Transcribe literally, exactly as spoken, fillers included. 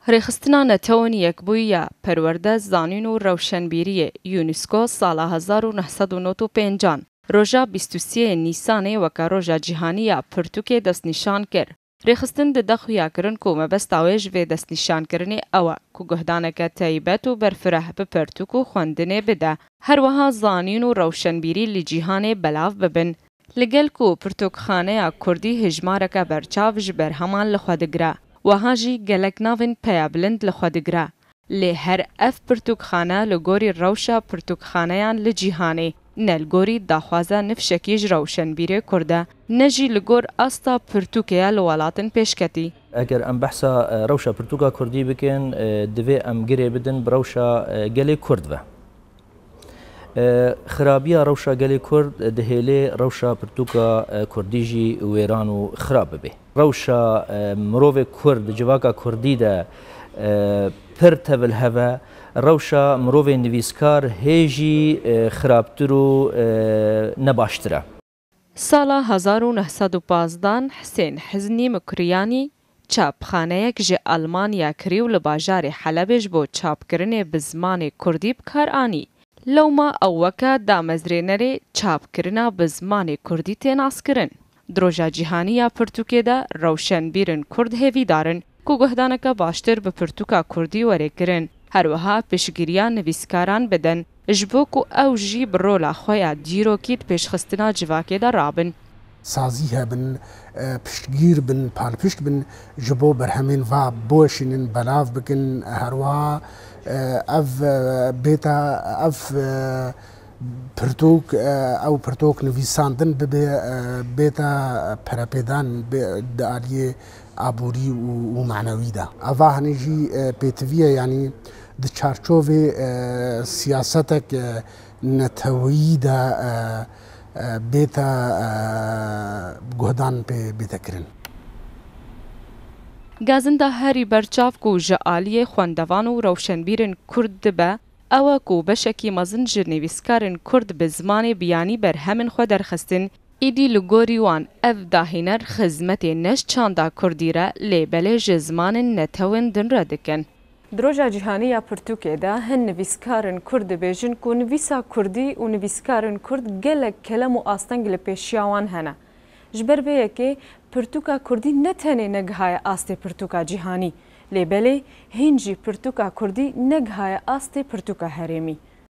Rêxistina Netewên Yekbûyî ya Perwerde, Zanîn û Rewşenbîriyê, UNESCO, sala hezar û neh sed û nod û pêncan, roja bîst û sê Nîsanê weke Roja Cîhanî ya Pirtûkê destnîşan kir. Rêxistin dide xuyakirin ku mebesta wê ji vê destnîşankirinê ew e ku guhdaneke taybet û berfireh bi pirtûk û xwendinê bide. Her wiha zanîn û rewşenbîrî li cîhanê belav bibin. Li gel ku pirtûkxaneya kurdî hijmareke berçav ji berheman li xwe digire, wiha jî gelek navên peyabilind li xwe digire. Lê her ev pirtûkxane li gorî rewşa pirtûkxaneyan li cîhanê, ne li gorî daxwaza nifşekî ji rewşenbîrê kurd e, ne jî li gor asta pirtûkê ye li welatin pêşketî. Eger em behsa, e, rewşa pirtûka kurdî bikin, e, divê em girê bidin bi rewşa, e, gelê kurd ve. E, xirabiya rewşa gelê kurd, e, dihêlê rewşa pirtûka, e, kurdî jî wêran û xirab bibe. Rewşa, e, mirovê kurd di civaka kurdî de, e, pir tevil hev e. Rewşa mirovê nivîskar hê jî, e, xirabtir û, e, nebaştir e. Sala hezar û neh sed û pazdan Hisên Hiznî Mukriyanî çapxaneyek ji Almanya kirî û li bajarê Helebê ji bo çapkirinê bi zimanê kurdî bi kar anî. Lewma ew weke damezrênerê çapkirina bi zimanê kurdî tê naskirin. Di Roja Cîhanî ya Pirtûkê de rewşenbîrên kurd hêvîdar in ku guhdaneke baştir bi pirtûka kurdî were kirin. Her wiha piştgiriya nivîskaran bidin, ji bo ku ew jî bi rola xwe ya dîrokî di pêşxistina civakê de rabin. Sazî hebin, e, piştgîr bin, palpişt bin, ji bo berhemên va biweşînin, belav bikin. Her wiha, e, ev, e, bêta, ev, e, pirtûk, e, ew pirtûk nivîsandin bibe, e, bêta perepêdan bi, di aliyê aborî û, û manewî de. Eva hinî jî, e, pêtivî ye, yanî di çarçovê, e, siyasetek, e, neteweyî de, e, e, bête, e, guhdan pê bête kirin. Gazinda herî berçav ku ji aliyê xwendevan û rewşenbîrên kurd dibe, ew e ku beşekî mezin ji nivîskarên kurd bi zimanê biyanî berhemên xwe derxistin, îdî li gorî wan ev dahîner xizmetê ne ji çanda kurdî re, lê belê ji zimanên netewên din re dikin. Di Roja Cîhanî ya Pirtûkê de hin nivîskarên kurd dibêjin ku nivîsa kurdî û nivîskarên kurd gelek kelem û asteng li pêşiya wan hene. Ji ber vê yekê pirtûka kurdî ne tenê negihaye astê pirtûka cîhanî, lê belê hîn jî pirtûka kurdî negihaye astê pirtûka herêmî.